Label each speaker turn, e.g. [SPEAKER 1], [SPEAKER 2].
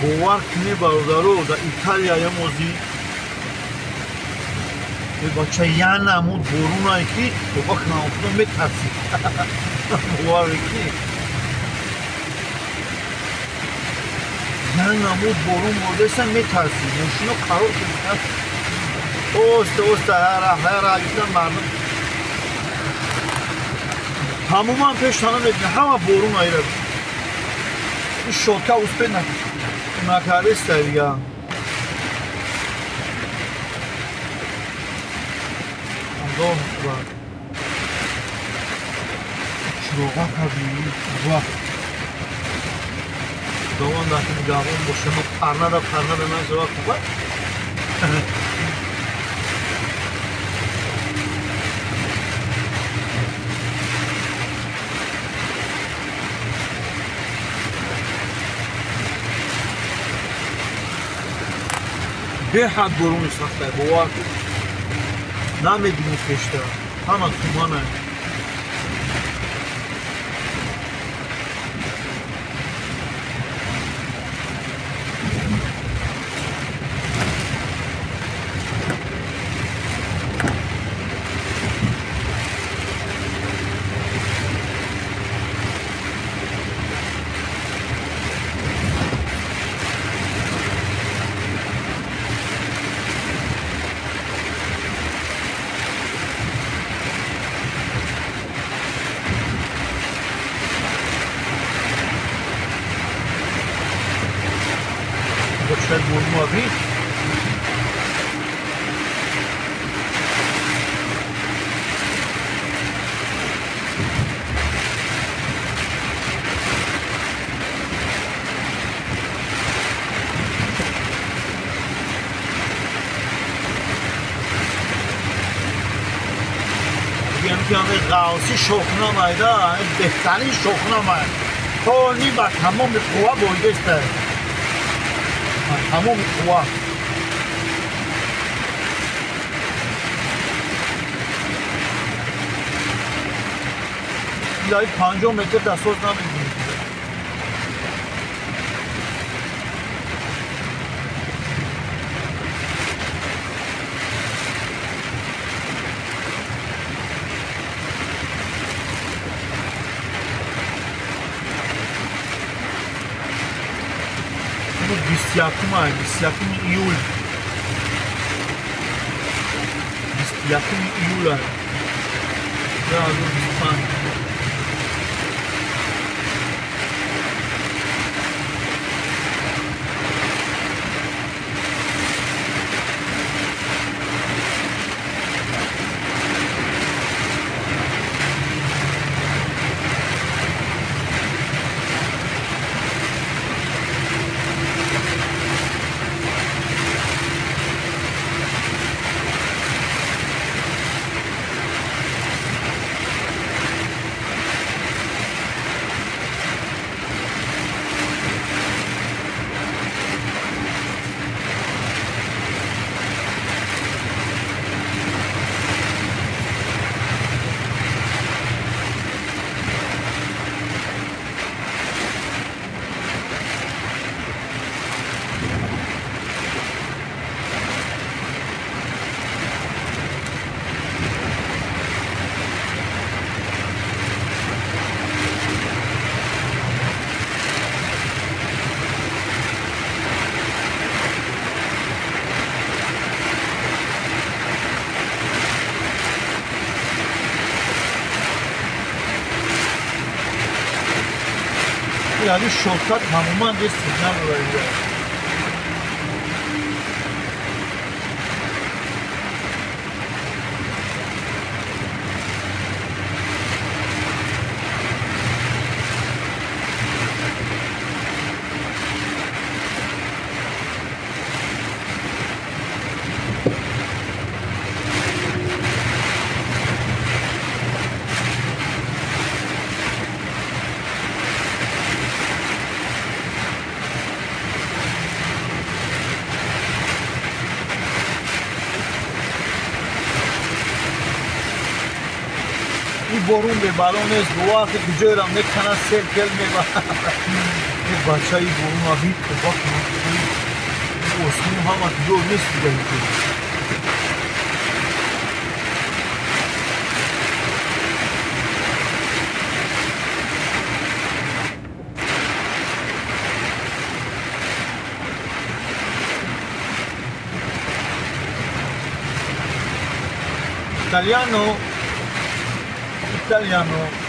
[SPEAKER 1] Бовар кунӣ бародаро, дар Италия ямози бача я намуд борунае ки тоба кунам метарсӣ. Бовар мекунӣ? Я намуд борун бордеса метарсӣ. Мошино қарор шуд. Оста оста ҳара гуфтан мардум тамоман пеш тана мебинад, ҳама борун айра. Ин шотка успед накардеста дига. Аллоҳ акбар. Чироға кардӣ? Вах. Худованд дар нигаҳбон боша. Парнада парнада нашава хуб. Беҳад борони сахта, бовар кун. Намебинӣ пешта, ҳама тумана. Шояд борун бин. Мегӯям ки ҳамаи ғавси шохнамайда, беҳтарин шохнамай. Тони ба тамоми қувва боидеста. Тамоми қувва. Илаи 50 метр дастсоз намебинӣ. Бисту якум, 21 июл. 21 июла 2025. Яъни шотка тамоман нест надорад. Ин борун бебало нест, бовар ки куҷоерам мекана, сел кел мебарад. Бачаи борун абид тоба кунам. Осмон ҳама ҷо нест дига ҳеҷ. Italiano, italiano.